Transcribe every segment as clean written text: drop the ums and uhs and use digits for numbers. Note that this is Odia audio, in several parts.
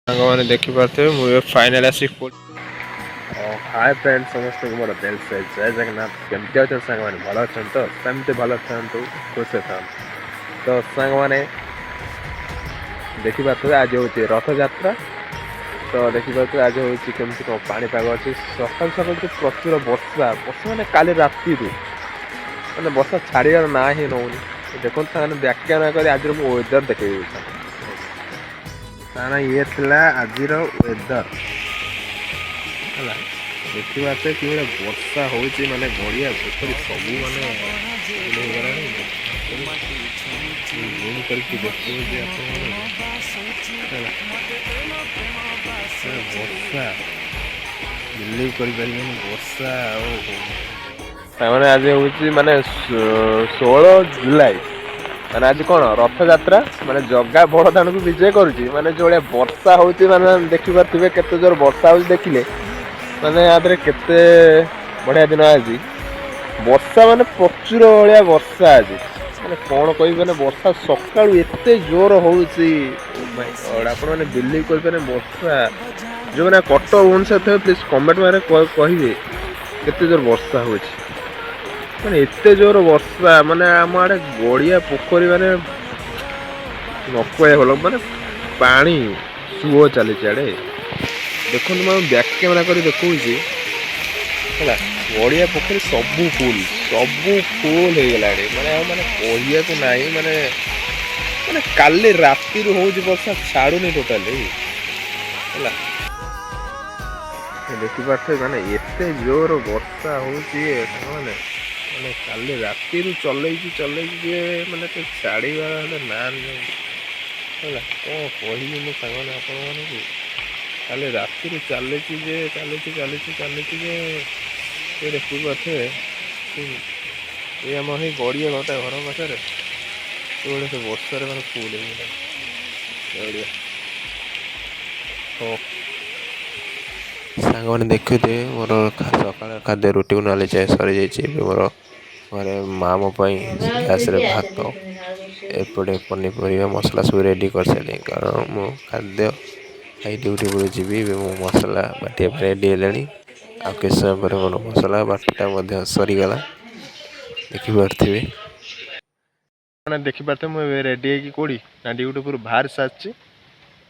ସାଙ୍ଗମାନେ, ଦେଖିପାରୁଥିବେ, ମୁଁ ଏବେ ଫାଇନାଲ୍ ଆସିକି ହାଏ ଫ୍ରେଣ୍ଡ, ସମସ୍ତଙ୍କୁ ମୋର ଦିଲ ସେ ଜୟ ଜଗନ୍ନାଥ। କେମିତି ଅଛନ୍ତି ସାଙ୍ଗମାନେ? ଭଲ ଅଛନ୍ତି ତ? ସେମିତି ଭଲ ଥାନ୍ତୁ, ଖୁସିରେ ଥାନ୍ତୁ। ତ ସାଙ୍ଗମାନେ, ଦେଖିପାରୁଥିବେ, ଆଜି ହେଉଛି ରଥଯାତ୍ରା। ତ ଦେଖିପାରୁଥିବେ, ଆଜି ହେଉଛି କେମିତି କ'ଣ ପାଣିପାଗ ଅଛି। ସକାଳୁ ସକାଳୁ ତ ପ୍ରଚୁର ବର୍ଷା। ବର୍ଷା ମାନେ କାଲି ରାତିରୁ ମାନେ ବର୍ଷା ଛାଡ଼ିବାର ନାଁ ହିଁ ନେଉନି। ଦେଖନ୍ତୁ ସାଙ୍ଗମାନେ, ବ୍ୟାକ୍ କ୍ୟାମେରା କରି ଆଜିର ମୁଁ ୱେଦର ଦେଖେଇ ଦେଉଛି। କାରଣ ଇଏ ଥିଲା ଆଜିର ୱେଦର ହେଲା। ଦେଖିପାରୁଥିବେ, କିଭଳିଆ ବର୍ଷା ହେଉଛି, ମାନେ ଗଡ଼ିଆ ପୋଖରୀ ସବୁ ମାନେ ଫୁଲ୍ ହେଇଗଲାଣି। ଜୁମ୍ କରିକି ଦେଖଉଛି ଆପଣମାନଙ୍କୁ ହେଲା। ପୁରା ବର୍ଷା, ବିଲିଭ୍ କରିପାରିବେନି ବର୍ଷା। ଆଉ ସାଙ୍ଗମାନେ, ଆଜି ହେଉଛି ମାନେ 16 ଜୁଲାଇ। ମାନେ ଆଜି କ'ଣ ରଥଯାତ୍ରା, ମାନେ ଜଗା ବଡ଼ଦାଣ୍ଡକୁ ବିଜେ କରୁଛି। ମାନେ ଯୋଉ ଭଳିଆ ବର୍ଷା ହେଉଛି, ମାନେ ଦେଖିପାରୁଥିବେ କେତେ ଜୋର ବର୍ଷା ହେଉଛି। ଦେଖିଲେ ମାନେ ୟା ଦେହରେ କେତେ ବଢ଼ିଆ ଦିନ ଆଜି। ବର୍ଷା ମାନେ ପ୍ରଚୁର ଭଳିଆ ବର୍ଷା ଆଜି। ମାନେ କ'ଣ କହିବି, ମାନେ ବର୍ଷା ସକାଳୁ ଏତେ ଜୋର ହେଉଛି। ଆପଣମାନେ ବିଲିଭ୍ କରିପାରିବେ, ବର୍ଷା ଯେଉଁମାନେ କଟକ, ଭୁବନେଶ୍ୱର ଥିବେ, ପ୍ଲିଜ୍ କମେଣ୍ଟ ମାରେ କହିବେ କେତେ ଜୋର ବର୍ଷା ହେଉଛି। ମାନେ ଏତେ ଜୋର ବର୍ଷା, ମାନେ ଆମ ଆଡ଼େ ଗଡ଼ିଆ ପୋଖରୀ ମାନେ ନ କହିବା ଭଲ, ମାନେ ପାଣି ସୁଅ ଚାଲିଛି ଆଡ଼େ। ଦେଖନ୍ତୁ, ମୁଁ ବ୍ୟାକ୍ କ୍ୟାମେରା କରି ଦେଖଉଛି ହେଲା। ଗଡ଼ିଆ ପୋଖରୀ ସବୁ ଫୁଲ୍, ସବୁ ଫୁଲ୍ ହେଇଗଲାଣି। ମାନେ ଆଉ ମାନେ କହିବାକୁ ନାହିଁ। ମାନେ ମାନେ କାଲି ରାତିରୁ ହେଉଛି ବର୍ଷା, ଛାଡ଼ୁନି ଟୋଟାଲି ହେଲା। ଦେଖିପାରୁଥିବେ, ମାନେ ଏତେ ଜୋର ବର୍ଷା ହେଉଛି ସାଙ୍ଗମାନେ। ମାନେ କାଲି ରାତିରୁ ଚଲେଇଛି ଚଲେଇଛି ଯେ ମାନେ ତ ଛାଡ଼ିବାର ହେଲେ ନା ନେଉନି ହେଲା। କ'ଣ କହିବି ମୁଁ ସାଙ୍ଗମାନେ ଆପଣମାନଙ୍କୁ? କାଲି ରାତିରୁ ଚାଲିଛି ଯେ ଚାଲିଛି, ଚାଲିଛି, ଚାଲିଛି ଯେ ସେ ଦେଖିପାରୁଥିବେ, ଏଇ ଆମ ସେଇ ଗଡ଼ିଆ ଘରଟା ଘର ପାଖରେ ସେଇଭଳିଆ ସେ ବର୍ଷାରେ ମାନେ ଫୁଲ୍ ହେଇଗଲା ଗଡ଼ିଆ। ହଉ ସାଙ୍ଗମାନେ, ଦେଖୁଥିବେ, ମୋର ସକାଳ ଖାଦ୍ୟ ରୁଟିକୁ ନାଲି ଚାଏ ସରିଯାଇଛି। ଏବେ ମୋର ଘରେ ମା ମୋ ପାଇଁ ଗ୍ୟାସ୍ରେ ଭାତ, ଏପଟେ ପନିପରିବା, ମସଲା ସବୁ ରେଡ଼ି କରିସାରିଲେଣି, କାରଣ ମୁଁ ଖାଦ୍ୟ ଖାଇ ଡ୍ୟୁଟି ଉପରକୁ ଯିବି। ଏବେ ମୁଁ ମସଲା ବାଟିବା ପାଇଁ ରେଡ଼ି ହେଲେଣି। ଆଉ କିଛି ସମୟ ପରେ ମୋର ମସଲା ବାଟଟା ମଧ୍ୟ ସରିଗଲା, ଦେଖିପାରୁଥିବେ। ମାନେ ଦେଖିପାରୁଥିବେ, ମୁଁ ଏବେ ରେଡ଼ି ହେଇକି କେଉଁଠି ନା ଡ୍ୟୁଟି ଉପରୁ ବାହାରି ସାରିଛି।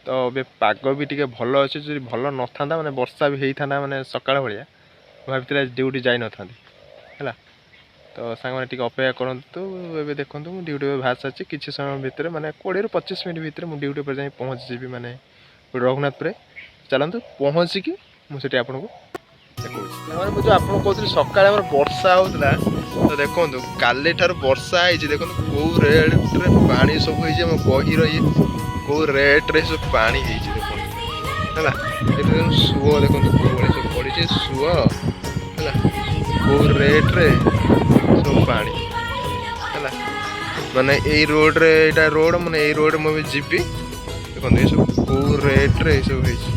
ତ ଏବେ ପାଗ ବି ଟିକେ ଭଲ ଅଛି। ଯଦି ଭଲ ନଥାନ୍ତା, ମାନେ ବର୍ଷା ବି ହେଇଥାନ୍ତା, ମାନେ ସକାଳ ଭଳିଆ, ମୁଁ ଭାବିଥିଲି ଆଜି ଡ୍ୟୁଟି ଯାଇନଥାନ୍ତି ହେଲା। ତ ସାଙ୍ଗମାନେ, ଟିକେ ଅପେକ୍ଷା କରନ୍ତୁ। ଏବେ ଦେଖନ୍ତୁ, ମୁଁ ଡ୍ୟୁଟି ଏବେ ବାହାରି ସାରିଛି। କିଛି ସମୟ ଭିତରେ, ମାନେ 20ରୁ 25 ମିନିଟ୍ ଭିତରେ ମୁଁ ଡ୍ୟୁଟି ଉପରେ ଯାଇ ପହଞ୍ଚିଯିବି, ମାନେ ରଘୁନାଥପୁରରେ। ଚାଲନ୍ତୁ, ପହଞ୍ଚିକି ମୁଁ ସେଠି ଆପଣଙ୍କୁ ଦେଖାଉଛି। ସାଙ୍ଗମାନେ, ମୁଁ ଯେଉଁ ଆପଣଙ୍କୁ କହୁଥିଲି ସକାଳେ ଆମର ବର୍ଷା ହେଉଥିଲା, ତ ଦେଖନ୍ତୁ, କାଲିଠାରୁ ବର୍ଷା ହେଇଛି। ଦେଖନ୍ତୁ କେଉଁ ରେଟ୍ରେ ପାଣି ସବୁ ହେଇଛି। ଆମ ଗହିର ଇଏ କେଉଁ ରେଟ୍ରେ ସବୁ ପାଣି ହେଇଛି ଦେଖନ୍ତୁ ହେଲା। ଏଠି ଦେଖନ୍ତୁ, ସୁଅ ଦେଖନ୍ତୁ କେଉଁ ଭଳିଆ ସବୁ ପଡ଼ିଛି ସୁଅ ହେଲା। କେଉଁ ରେଟ୍ରେ ସବୁ ପାଣି ହେଲା। ମାନେ ଏଇ ରୋଡ଼ରେ, ଏଇଟା ରୋଡ଼, ମାନେ ଏଇ ରୋଡ଼ରେ ମୁଁ ଏବେ ଯିବି। ଦେଖନ୍ତୁ, ଏସବୁ କେଉଁ ରେଟ୍ରେ ଏସବୁ ହେଇଛି।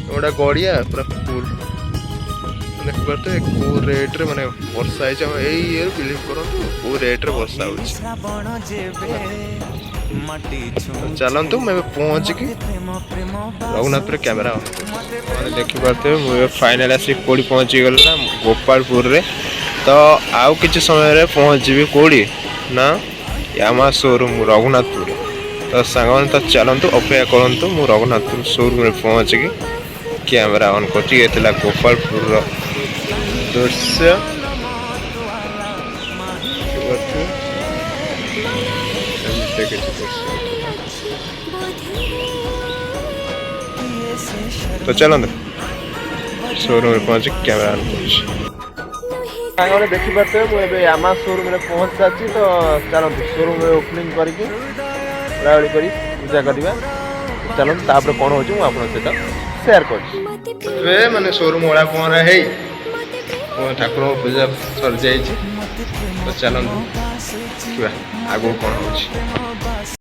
ଗୋଟେ ଗଡ଼ିଆ ପୁରା ଫୁଲ୍। ଦେଖିପାରୁଥିବେ କେଉଁ ରେଟ୍ରେ ମାନେ ବର୍ଷା ହେଇଛି। ଆମ ଏଇ ଇଏରୁ ବିଲିଭ୍ କରନ୍ତୁ କେଉଁ ରେଟ୍ରେ ବର୍ଷା ହେଉଛି। ତ ଚାଲନ୍ତୁ, ମୁଁ ଏବେ ପହଞ୍ଚିକି ରଘୁନାଥପୁରରେ କ୍ୟାମେରା ଅନ୍ କରୁଛି। ମାନେ ଦେଖିପାରୁଥିବେ, ମୁଁ ଏବେ ଫାଇନାଲ୍ ଆସିକି କେଉଁଠି ପହଞ୍ଚିଗଲି ନା ଗୋପାଳପୁରରେ। ତ ଆଉ କିଛି ସମୟରେ ପହଞ୍ଚିବି କେଉଁଠି ନା ୟାମା ସୋରୁମ୍ ରଘୁନାଥପୁରରେ। ତ ସାଙ୍ଗମାନେ, ତ ଚାଲନ୍ତୁ, ଅପେକ୍ଷା କରନ୍ତୁ। ମୁଁ ରଘୁନାଥପୁର ସୋରୁମ୍ରେ ପହଞ୍ଚିକି କ୍ୟାମେରା ଅନ୍ କରୁଛି। ଇଏ ଥିଲା ଗୋପାଳପୁରର ଦୃଶ୍ୟ। ଦେଖିପାରୁଥିବେ, ଏମିତି କିଛି ଦୃଶ୍ୟ ଥିଲା। ତ ଚାଲନ୍ତୁ, ସୋରୁମ୍ରେ ପହଞ୍ଚି କ୍ୟାମେରା ଅନ୍ କରୁଛି। ସାଙ୍ଗମାନେ, ଦେଖିପାରୁଥିବେ, ମୁଁ ଏବେ ୟାମା ସୋରୁମ୍ରେ ପହଞ୍ଚି ସାରିଛି। ତ ଚାଲନ୍ତୁ, ସୋରୁମ୍ରେ ଓପନିଂ କରିକି ଓଳାଓଳି କରି ପୂଜା କରିବା। ଚାଲନ୍ତୁ, ତାପରେ କ'ଣ ହେଉଛି ମୁଁ ଆପଣଙ୍କ ସହିତ ସେୟାର କରୁଛି। ଏବେ ମାନେ ସୋରୁମ୍ ଓଳା ପହଁରା ହେଇ ମୋ ଠାକୁରଙ୍କ ପୂଜା ସରିଯାଇଛି। ତ ଚାଲନ୍ତୁ, ଦେଖିବା ଆଗକୁ କ'ଣ ହେଉଛି।